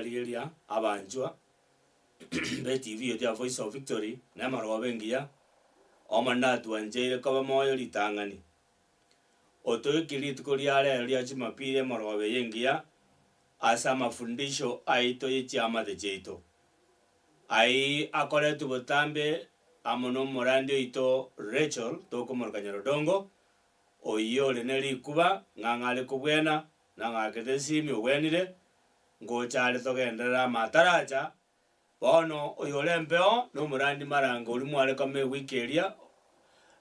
Abarigeria abanchwa be TV yaito ya Voice of Victory, na emarogoba engiya, Omonene atwancheire koba moyo ritang'ani. Otoikie rituko ria rero ria Jumapili emorogoba eye engiya ase amafundisho aito ye chiamate chiaito. Ayio akoretwe botambe amo nomorandi oito Rachel tokomoroka Nyarodongo, oyio ore ne rikuba ng'a ng'are kobwena na ng'akete esimi ogwenire, ngocha are togenderere amataracha Bono oyore embeo nomorandi marange oria mware koma ewiki eria,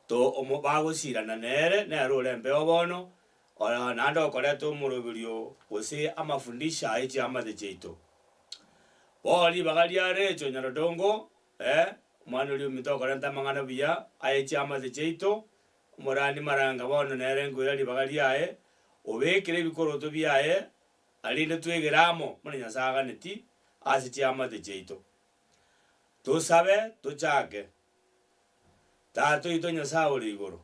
to omo bagosirana nere, nere ore embeo bono, oyo naende okoreta omoroberio gose amafundisho aye chiamate chiaito. Bono ribaga ria Recho Nyarodongo, eh, omwana oria ominto okorenta amang'ana buya aye chiamate chiaito, omorandi maranga bono nere nkoira ribaga riaye, obekire ebikoroto biaye Arende twegere amo buna Nyasae aganeti ase chiamate chiaito. Tosabe tochake. Tata oito Nyasae ore igoro,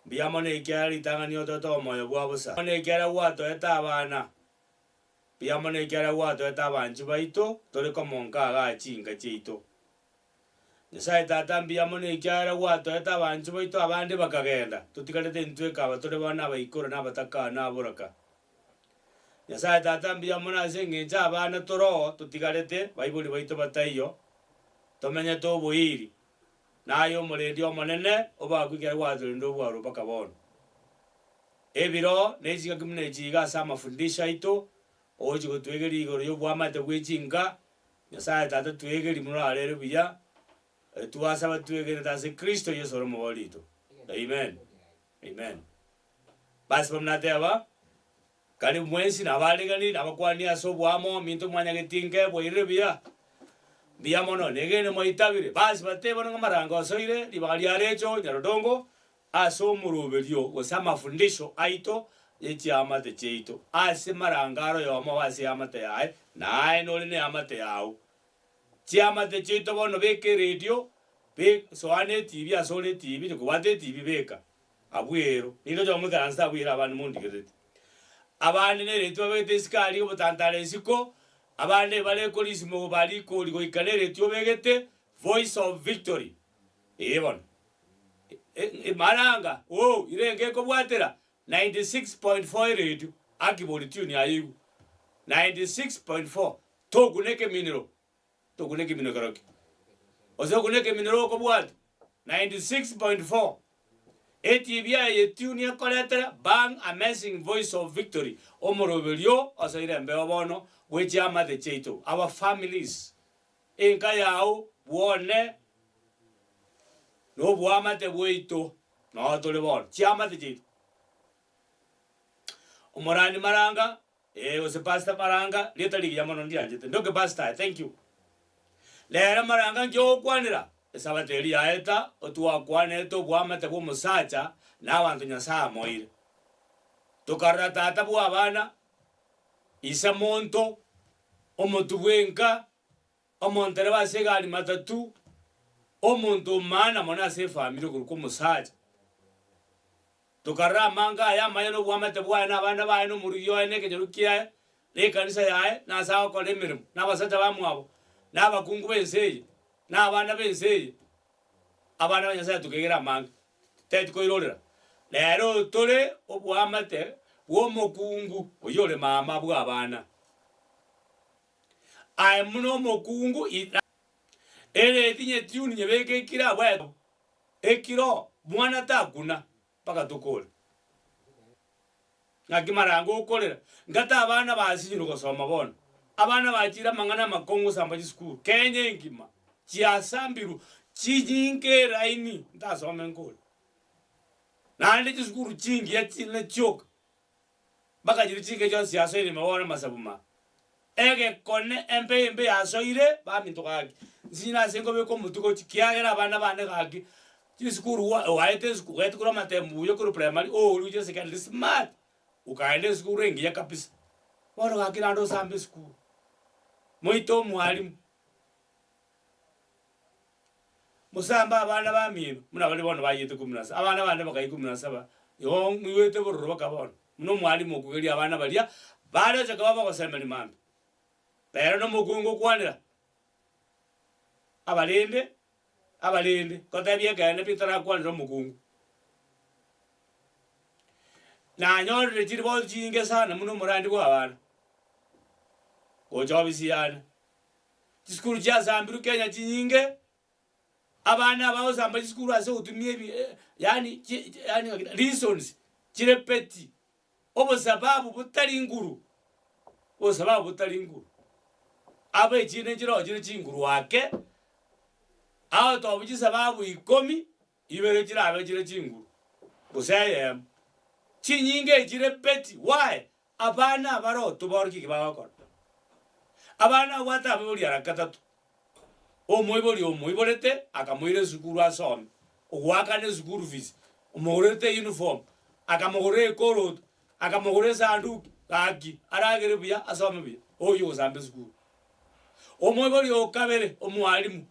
mbuya mono ekiagera ritang'ani otoete omoyo bwa bosa, mono ekiagera gwatoete abana, mbuya mono ekiagera gwatoete abanchi baito tore komonka igaa chinka chiaito. Nyasae Tata mbuya mono ekiagera gwatoete abanchi baito abande bakagenda, totigarete intwe ekaba tore bono abaikoro na abataka na aboraka. Nyasae Tata mbuya mono ase engencho abana toroo totigarete baibori baito bataiyo, tomenyete oboiri, na aye omorendi omonene obakwe ekero gwatorendire obwarwa mpaka bono. Ebiro ne chingaki buna echi iga ase amafundisho aito, ogochia gotwegeria igoro y'oboamate bwe chinka, Nyasae Tata twegerie morarere buya, twasaba twegenete ase Kristo Yeso ore omobori oito. Amen. Amen. Basi bono nateba, karibu mwensi nabaariganirie nabakwanie ase oboamo minto mwanyagetie inke bwairire buya. Mbuya mono, negene mwaitabire. Basi batebe bono ng'a amarango asoire, ribaga ria Recho, Nyarodongo, ase omoroberio gose amafundisho aito ye chiamate chiaito, ase marango aro oyomo ase eamate yaye, na aye nore neamate yao. Chiamate chiaito bono beka eredio, be soa ne etibi ase ore etibi, onye kobwate etibi beka abwo ero. Ninde ocha moikaranse abwo ero abande mondigerereti. Abande neredio babegete isiko aria obotantare isiko, abande ebare korisimo barikori goika neredio obegete Voice of Victory. Ee bono. Maranga, oo, irenge ekobwatera 96.4 eredio, aki bori tune aye igwe. 96.4, tokuna ekeminero, tokuna ekeminero kerokio. Gose okuna ekeminero okobwati 96.4. Etibi aye tune ekoretera bang amazing voice of victory, omoroberio osoire embeo bono bwe chiamate chiaito, our families. Enka yao bwone noboamate bwaito, noo tore bono, chiamate chiaito. Omorani Maranga, eh, gose Pastor Maranga, rieta rigiya mono ndianchete. Ndoke Pastor aye, thank you. Rero Maranga nki ogokwanera? Esabato eria yaeta, otwakwanete oboamate bwa omosacha na abanto Nyasae amoire. Tokarora tata bwa abana, ise monto, omotwe bw'enka, Omontereba ase egari matatu, omonto omana mono ase efamiri okorokwa omosacha. Tokarora amanga aye amaya na oboamate bwaye na abana baye na omorugi oye na ekenyoro kiaye na ekanisa yaye na ase agokora emeremo na abasacha bamwabo na abakungu b'ense eye na abana b'ense eye. Abana ba Nyasaye tokegera amange, teti koirorera. Rero tore oboamate bw'omokungu oyio ore mama bw'abana. Aye buna omokungu ira ere etinye tiuni nyebeke ekiro abwo aye ekiro mwana takuna mpaka tokore. Ng'aki marango okorera ngate abana basinyirwe gosoma bono. Abana bachire amang'ana amakong'u gosamba chisukuru Kenya engima chiasambirwe chinyinge eraini ntasome nkore. Naende chisukuru chingiya chine chioka. Mpaka chiria chinke chionsi chiasoire ime bono amasabu ma egekone embe embe yasoire baminto gaki nsinye ase nkobeka omotwe gochia kiagera abana bane gaki chisukuru gwa ogaeta esukuru ogaeta korwa amatemo buya korwa primary oria gochia secondary smart okaenda esukuru engiya kabisa bono gaki naende osambe esukuru moite omwalimu. Mosambe abana bamino, buna baria bono bayete kumi na saba, abana bane bakaiyia kumi na saba, igo moigwete bororo baka bono, buna omwalimu okogeria abana baria, bareche koba bagosemeria mambia. Rero nomokungu okwanera abarende, abarende, ngotebie ekeene pi ntarakwanera omokungu. Nanyorire chiriboti chinyinge sana buna omorandi bwa abana, gocha ofisi yane. Chisukuru chiasambirwe Kenya chinyinge, abana bagosamba chisukuru ase ogotumia ebi yaani chi yaani reasons chire petty. Obosababu botari nguru, obosababu botari nguru. Aba echinde nchiroo chire chinguru ake, agotobu chisababu ikomi, ibere chirabe chire chinguru, gose eyemo. Chinyinge echire petty, why? Abana abare otoborokia eki bagokora. Abana abwate abaibori ara gatato, Omoibori omoiborete akamoira esukuru asome, ogoakana esukuru fees, omogorerete uniform, akamogorera ekoroto, akamogorera esanduki, gaki aragere buya asome buya, oyio ogosamba esukuru. Omoibori o kabere omwalimu,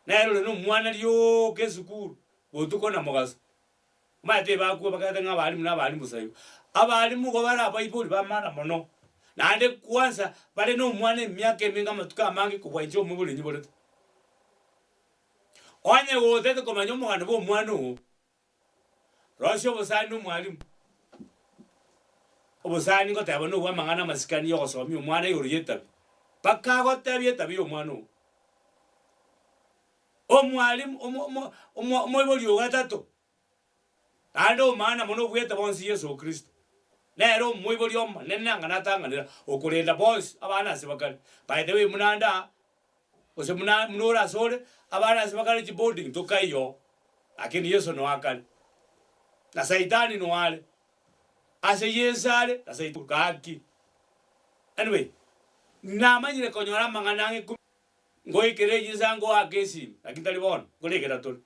nere ore na omwana rioka esukuru, botuko na mogaso. Omanyete ebakwa bakaete ng'a abalimu na abalimu bosa igo. Abalimu igo bare abaibori b'amana mono, naende kwansa bare na omwana emiaka emenge amatuko amange kobua inche omoibori onyiborete. Onye gotete komanya omogano bwa omwana oo, rosia obosani na omwalimu. Obosani ngoteba nobwa amang'ana amasikani ya ogosomia omwana igoro ya etabi, mpaka agotebie etabi ya omwana oo. Omwalimu omo omo omo omoibori o gatato, naende omana mono obuete bonsi Yeso Kristo, nere omoibori omonene anga natang'anera okorenda bonsi abana ase bakare. By the way buna ande aa, gose buna buna ore ase ore, abana ase bakare chiboarding tokaiyo, lakini Yeso noe akare, na saitani noe are, ase Yeso are na saitani gaki. Anyway, namanyire konyora amang'ana ang'e kumi. Ngoikere chinsa ngoaka esimi, lakini tari bono, nkoregera tore.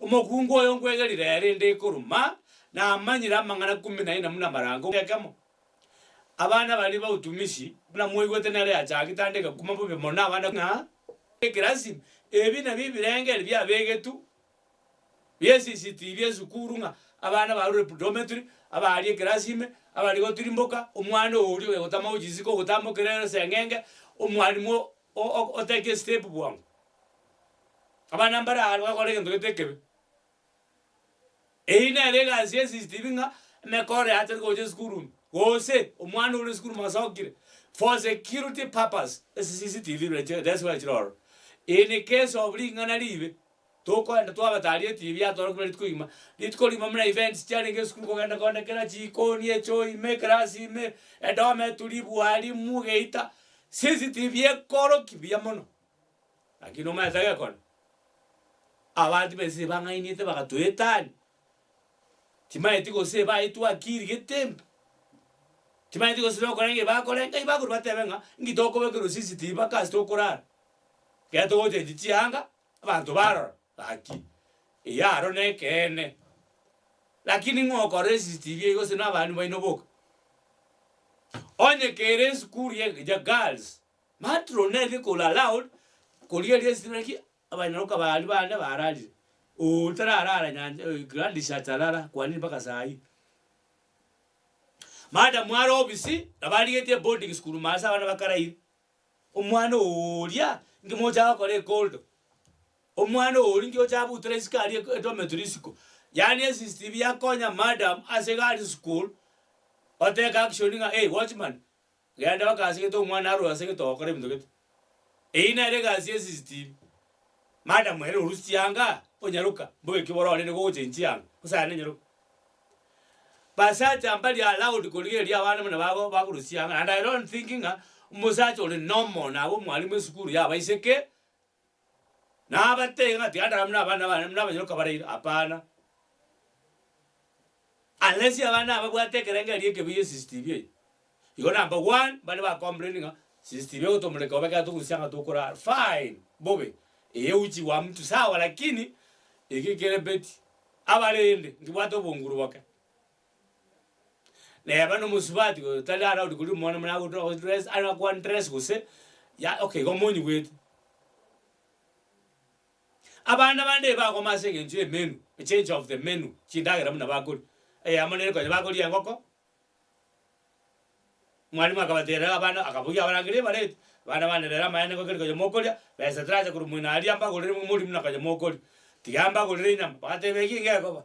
Omokungu oyo nkwegerire ere ende ekoruma, namanyire amang'ana kumi na ina buna amarango ekemo. Abana baria ba utumishi, buna mwaigwete nere yachagete ande egakuma bobe mono abana ng'a ekerasi, ebi nabio ebirengeri biabegetwe bie CCTV esukuru ng'a abana barure dormitory, abaria ekerasi ime, abaria gotirimboka, omwana oria ogotama gochia isiko ogotambokera ase eng'enge, omwalimu otake estep bwango. Abana mbare aa bagokora egento gete ekebe. Eyio nere egasi ya CCTV ng'a emekora yachire gocha esukuru ime, gose omwana ore esukuru mwasokire, for security purpose ase CCTV that's why chire ororo. In case of ring'ana ribe, Tokoenda twabataria etibi yatorokia rituko rigima. Rituko rigima buna events chiarenge esukuru kogenda kogenda kera chikoni, echoo ime, ekerasi ime, edormitory, bwalimu, geita, CCTV ekorokia buya mono. Lakini omanyete agekora, abanto b'ense bang'ainete bagatoetania, timanyeti gose baetwe akiri gete mbe, timanyeti gose nokora nki bakore, nkai bakorwa batebe ng'a nki tokobekerwa CCTV mpaka ase tokorara, ekero togochenji chianga. Abanto barora, gaki, eye aro nekeene. Lakini ng'o okorora eCCTV eye gose nabani baino boka? Onye kere esukuru ya ya girls, matron nere kore allowed korigereria eCCTV naki abanyaroka baria bande bararire. Oyo tararara nyancha Gladys atarara kwanini mpaka saa hii. Madam are ofisi nabo arigetie eboarding school mase abana bakaraire. Omwana oria inki mocha gokora ekoldo? Omwana oria inki ocha abutora isiko aria edormitory isiko? Yaani eCCTV yakonya madam ase iga aria school otake action ng'a eh watchman genda mpaka ase gete omwana arwe ase gete ogokora ebinto gete. Eyio nere egasi ya eCCTV. Madam ere orusia chianga onyaroka mbobe ki borore nigo ogochengi chianga osane nyaroka. Basacha mbari allowed korigereria abana buna bago bakorusia chianga naende I don't think ng'a omosacha ore normal nabe omwalimu esukuru ya abaiseke, nabatebe ng'a tiga ndare buna abana bane buna abanyaroka baraire hapana. Unless abana aba babwate ekerengererio ekebe gie CCTV eye. Igo number one, mbare ba complain ng'a CCTV egotomoreka obe ekero togorusia anga tokorara, fine, bobe, eye uchi wa mtu sawa lakini eke kere beti. Abarende, nkibwate obonguru boke. Neba nomosubati oyo tari allowed koria omwana buna ago dress are go undress gose ya okay igo monyigwete. Abana bande ebagoma ase eng'encho ya emenu, change of the menu, chindagera buna bakoria. Eyemo nere konya bakoria engoko. Mwalimu akabateerera abana, akabogia abarangeria ebareti, Abana bane rero amaene nigo keri konya mokoria, besa teracha korwa moino aria mbagorere morimo na konya mokoria. Tiga mbagorere enyama. Bagateba eki ngekoba.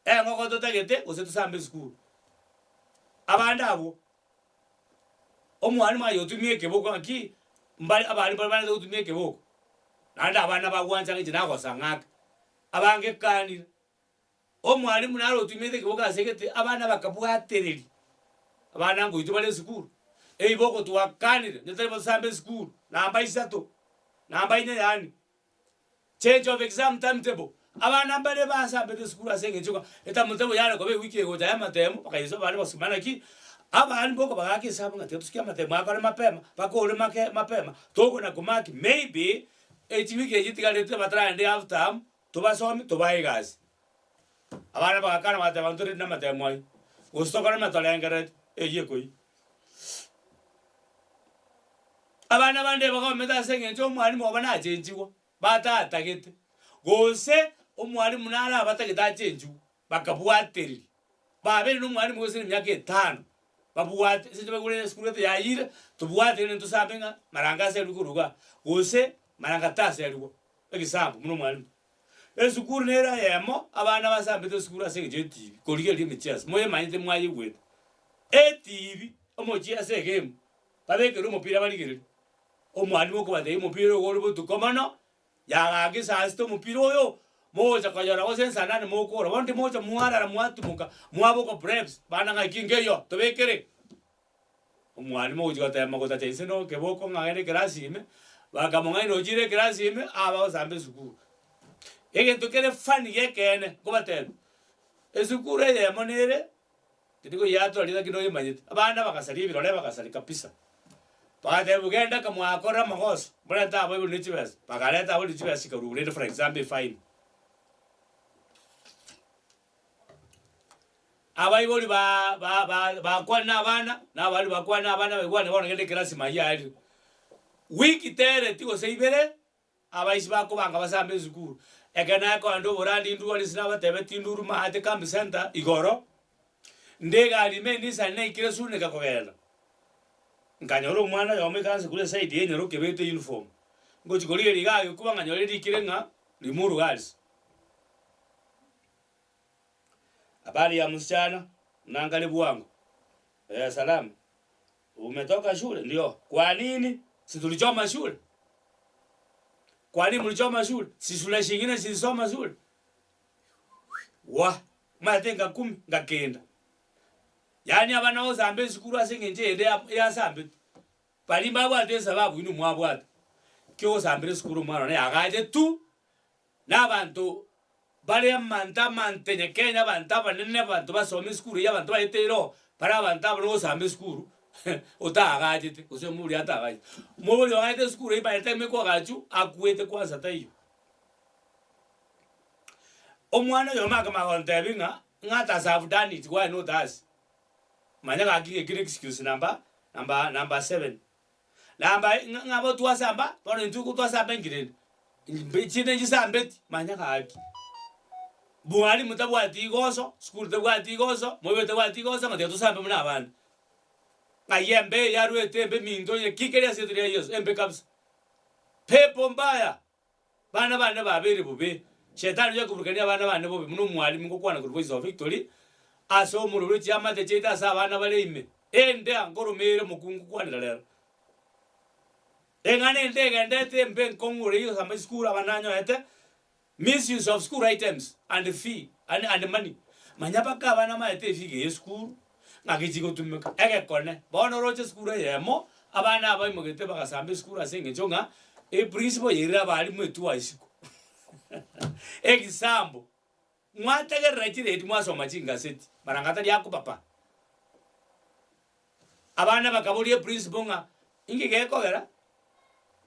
Engoko totagete gose tosambe esukuru. Abande abwo, omwalimu aye otumia ekeboko ng'aki, mbare abalimu baria barente gotumia ekeboko, naende abana bagwancha ng'a inche nagosa ng'ake. Abange kanire. Omwalimu naro otumiete ekeboko ase egete, abana bakabwatereria, abana ngoitwa bare esukuru, ebiboko twakanire, onye tari bosambe esukuru, namba isato, namba inye yaani, change of exam timetable, abana mbare basambete esukuru ase eng'encho ng'a etimetable yare koba ewiki egocha ya amatemo, bakayesoma bare gosoma naki, abana boko bagaka esabu ng'a tiga tosukie amatemo akore mapema, bakore make mapema, tokona komark maybe, echiwiki echi chitigarete bataragende half term, Tobasomie, tobae egasi. Abana bagakana bagateba ntorende namatemo ayio, gose tokore buna torengerereti, eyio ekoyia. Abana bande bagomete ase eng'encho omwalimu obo nachenchigwa, batatagete, gose omwalimu nare abatagete achenchigwe, bakabwatereria. Babeire na omwalimu gose na emiaka etano, babwate ase eng'encho baigure esukuru gete yayire, tobwate rende tosambe ng'a maranga aserwe korwa igaa, gose maranga taserigwa. Egesambo buna omwalimu. Esukuru nere eyemo abana basambete esukuru ase eng'encho y'etibi, korigereria emicheso, moyemanyete mwayeigwete. Etibi, omochie ase egemu, babekerwe omopira barigererie. Omwalimu okobatebia omopira ogo ore botuko mono, yagaka esaa sita omopira oyo, mogocha konyora gose nsaa nane mokora, bono timogocha mwarara mwatimoka, mwaboka preps, bana ng'aki nkeiyo, tobekere. Omwalimu ogochia gotema gotacha inse na ekeboko ng'a agende ekerasi ime, bakamong'aina ochire ekerasi ime, aba agosamba esukuru. Egento kere funny gekeene, nkobatebia, esukuru eyemo nere, tindi koyiatora ritaki noyemanyete, abana bagasaria ebirore bagasaria kabisa. Bagatebiwa genda kamwakorire amagoso, morente abaibori ne chibesa, bakareta abaibori ne chibesa chikarwa rende for example efine. Abaibori ba ba ba bakwane na abana, na abarimu bakwane na abana baigwane bono genda ekerasi mayio arire. Wiki tereti gose ibere, abaisi bakobanga basambe esukuru. Ekero naye oborandi ndware ase nabatebetie nduru maate camp centre igoro, nde egari ime enisani naikire suneka kogenda, nkanyora omwana oyomo ikaranse korwa eside ya enyaroke ebegete uniform. Ngochi korigereria iga agekuba nkanyora erikire ng'a Limuru Girls. Habari ya msichana, nankare bwango. Eh, salama. Umetoka shule? Ndio. Kwa nini? Si tulichoma shule? Kwa nini mlichoma shule? Si shule shingine zilisoma shule? Wa, omanyete ngakumi, ngakenda. Yaani abana gosamba esukuru ase eng'encho eyende ya- yasambetwe. Baria mbabwate esababu inwe mwabwate, ki ogosambera esukuru omwana one yagache tu. Na abanto bare amanto amantenya Kenya, abanto abanene, abanto basoma esukuru eyio, abanto baeteire oo, bare abanto abwo nogosamba esukuru otaagachete, gose omobori atagachete. Omobori oagachete esukuru eyio by the time ekoagachwa, akwete kwanza taiyo. Omwana oyomo akamanya gontebia ng'a, ng'a ati as I have done it, why not us? Manya gaki ng'ekire excuse number, number, number seven. Namba ng'a ng'a twasamba, bono intwe igo twasamba inki rende? Mbe chinde nchisambeti, manya gaki. Mwalimu tabwati igoso, sukuru tebwati igoso, moibori tabwati igoso ng'a tiga tosambe buna abande. Ng'ai embe eye yarwete embe minto onye ki keri ase erieta ria Yeso, embe kabisa. Pepo mbaya, bana bane babeire bobe, shetani ocha koburukania abana bane bobe buna omwalimu ngokwana korwa Voice of Victory, ase omorero chiamate chiaito ase abana bare ime, ende aa nkoromere omokungu kwanera rero. Eng'ana ende egendete embe enkong'u ore gosamba esukuru abana nanyorete, misuse of school items and fee and and money. Manya mpaka abana bamaete efee iga ya esukuru, ng'aki chigotumeka, egekone. Bono oroche esukuru eyemo, abana abaimogete bagasamba esukuru ase eng'encho ng'a eprinciple yairire abalimu etua isiko. Example, mwategerera chiredi mwasoma chingaseti, maranga tari akobapa. Abana bakaboria eprinciple ng'a inki gekogera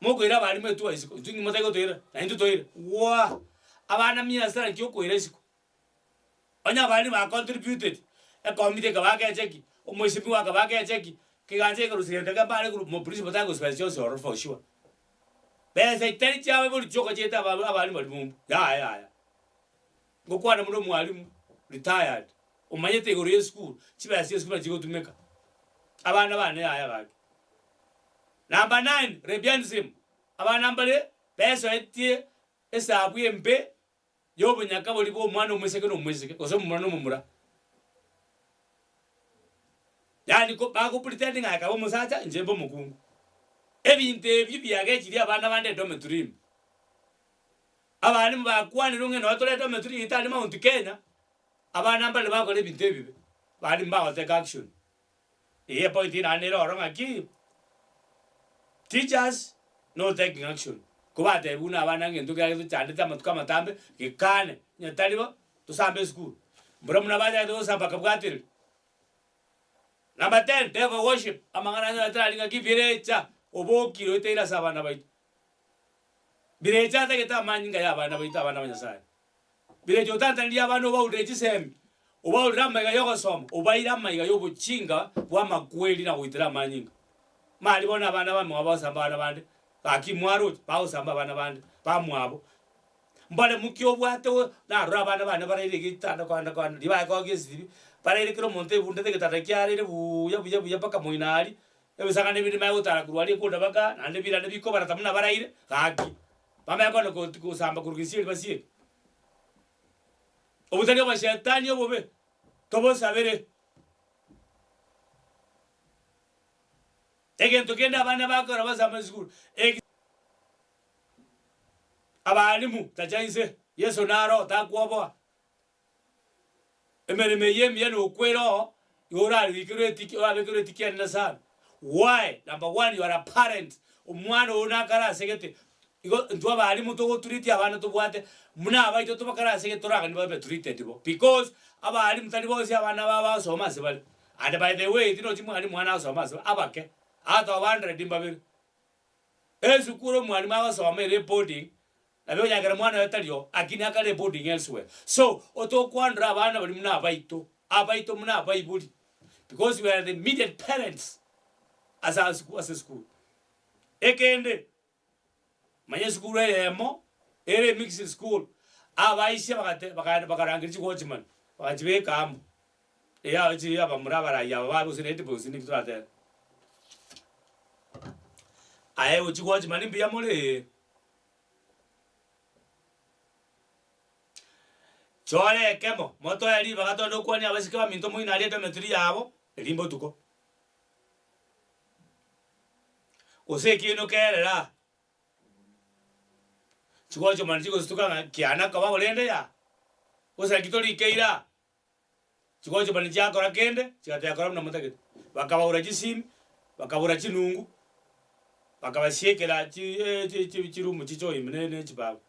mokoira abalimu etua isiko, intwe inki motari gotoira? Na intwe toire. Waa! Abana mia sana nki okoira isiko? Onye abalimu ba contributed, ekomiti ekabaka echeki, omoisimigwa akabaka echeki, kegancha ekerusia gento ekemo bare korwa omoprinciple tagosibera chionsi ororo for sure. Besa chitari chiabaibori chioka chiaete aba abalimu baria bombu, yaya yaya. Ngokwana buna omwalimu retired, omanyete igoro ya esukuru, chibesa chia esukuru naki chigotumeka. Abana bane yaya gaki. Number 9, Rebianism, abana mbare besoetie esabu embe y'obonyaka boria bwa omwana omoiseke na omoiseke, gose omomura na omomura. Yaani ko bago pretend ng'a aye kabe omosacha, inche mbe omokungu. Ebinto ebio biagechirie abana bande edometry ime. Abalimu bakwanirwe ng'a nonye tore edometry yaito aria Mount Kenya, abana mbare bakora ebinto ebibe, abalimu bagotake action. Eye epoint naende nere oro ng'aki, teachers no taking action, kobatebiwa buna abana ngento kiaye tochandete amatuko amatambe, gekane, onye tari bo, tosambe esukuru. Mbura buna bachagete gosamba bakabwatereria. Number ten, devil worship, amang'ana anyorete aria ng'aki birecha, obokire oiteire ase abana baito. Birecha atagete amanyinga ya abana baito abana ba Nyasaye. Birecha otantanerie abana obaurire chisemi, obaurire amaiga y'ogosoma, obaire amaiga y'obochinga bw'amakweri na goitera amanyinga. Mari bono abana bamwabo bagosamba abana bande, gaki mwaroche, bagosamba abana bande bamwabo. Mbaremu ki obwate o narora abana bane baraire egetanda kogenda kogenda riria baye koa baraire kera omonto ebundete egetanda kiareire buuya buya buya mpaka moino aria, ebisagane binde bimanye gotara korwa aria ekonda mpaka naende birande bikobarata buna baraire, gaki, bamanye kogenda ko kosamba korwa gesieri basieke. Obotari oboshetani obobe, tobosabere. Egento kende abana bakora basamba esukuru, eki. Abalimu, tacha inse, Yeso naro takwoboa. Emeremo eyio emiya nokwera oo, igo orarikerwe etiki orabekerwe etiki enene sana. Why? Number one, you are a parent, omwana oo nakare asegete, igo intwe abalimu togotreat abana tobwate, buna abaito tobakare asegete toraganie babe treated bo, because abalimu tari bonsi abana babo bagosoma ase bare. And by the way, tinochi mwalimu mwana agosoma ase bare, abake, out of hundred mbabere. Esukuru omwalimu agosoma ere eboarding, nabo onyakera mwana oye tari oo, lakini akare eboarding elsewhere. So, otokwanera abana baria buna abaito, abaito buna abaibori, because we are the immediate parents ase ase ase esukuru. Ekende, manya esukuru eyemo, ere emixed school, abaisia bagate bakaenda bakarangeria chiwatchman, bagachibeka amo, eya echi abamura abarai aba ba gose na headboys naki toratebe. Aye gochia gwachimani mbuya more ee. Chora ekemo, motoe ribaga togende gokwania abaiseke baminto moino aria edometiri yabo, erio mbotuko. Gose ekiino kerere aa, chigochomana chigosituka ng'a kiana koba korende yaa, gose naki torikeire aa. Chigochomana chiakora kende, chigateba kora buna motagete. Bakabaura chisimi, bakabura chinungu, bakabasiekera chi chirumu chichoo ime ne ne chibabu.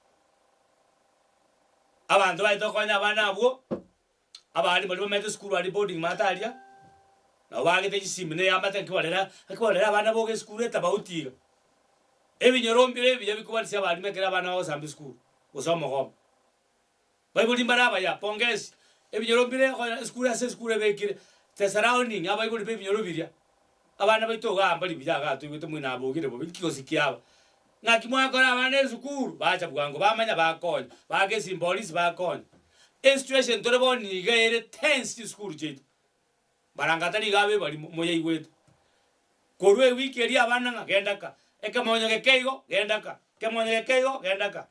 Abanto baete gokonya abana abwo, abande baria bamenyete esukuru aria boarding maate aria, nabo baagete chisimi na eamate nki barera naki barera abana boka esukuru etabauti iga. Ebinyoro mbire ebiya bikobarisia abalimu ekero abana bagosamba esukuru, gose omogomo. Baibori mbare abaya, pongezi, ebinyoro mbire konya esukuru ase esukuru ebekire, the surrounding, abaibori ba ebinyoro biria, abana baito igaa mbari buya igaa toigwete moino abogire bobe, nki gose kiaba? Ng'aki mwakora abana esukuru, bacha bwango bamanya bakonya, baaka esimpolisi bakonya. Esituation tore bono iga ere tense chisukuru chiaito, baranga tari iga abe barimo moyaigwete. Korwa ewiki eria abana ng'a genda ka, ekemonyo geke igo genda ka, ekemonyo geke igo genda ka.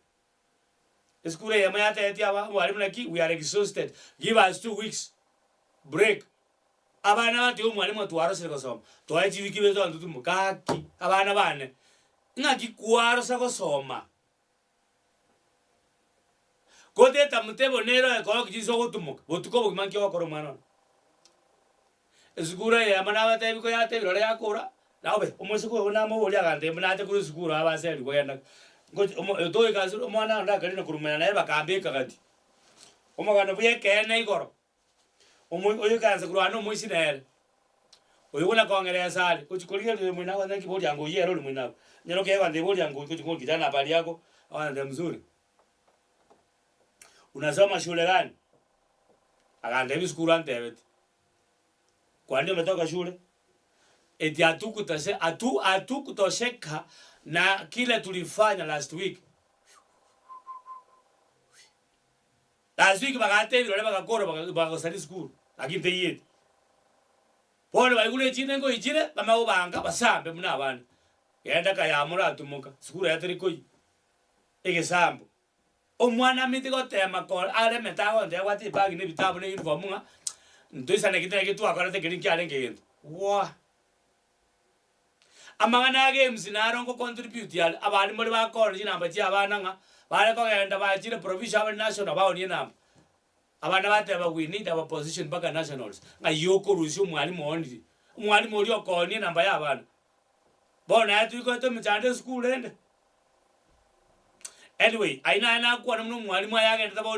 Esukuru eyemo yatebetie aba abalimu naki we are exhausted give us 2 weeks break. Abana batiga omwalimu twarosire gosoma twaye chiwiki ibere togende totume gaki abana bane ng'aki kwarosa gosoma goteta mtebo nere ekoroki chinsa ogotumoka botuko obogima nki ogokora omwana one. Esukuru eyemo nabatebi koyatebire ore yakora, naobe omoiseke oyo namoboria agantebia buna ache korwa esukuru aba aserigwe genda ngochi omo toika ase omwana onde akarina korwa manya naye bakambeka gati. Omogano bwa ekeene igoro, omo oyoikaransa korwa aa na omoisia nere, oyo buna kong'eresa are, gochi korigereria oyo moino agontebia naki boria ango oyio ere ore moino abwo. Onye okeiyo agontebia boria ango oyio gochi komoria kijana habari yako, agontebia mzuri. Unasoma shule gani? Agantebia esukuru antebetie. Kwani umetoka shule? Eti hatukutoshe hatu hatukutosheka na kile tulifanya last week. Last week bagatebia baria bagakora bagagosaria esukuru lakini teieti. Bono baigure echinde ngoichire, bamanye gobanga basambe buna abande. Genda kayamo oratumoka, sukuru eye teri koyia. Egesambo. Omwana amanyete gotema kore aremete agontebia abwate ebag na ebitabu na uniform ng'a ntoisanegete naki twakorete keria nkiarenge egento. Waa! Amang'ana a games naro ngo contribute are, abande mbare bakoona chinamba chia abana ng'a bare kogenda bachire provincial abare national baonie enamba. Abana bateba we need our position mpaka nationals, ng'ai okorusia omwalimu oonire, omwalimu oria okoonia enamba ya abana. Bono naye toikoete emechando esukuru rende. Anyway, ayio naye nakwana buna omwalimu aye agendete bono.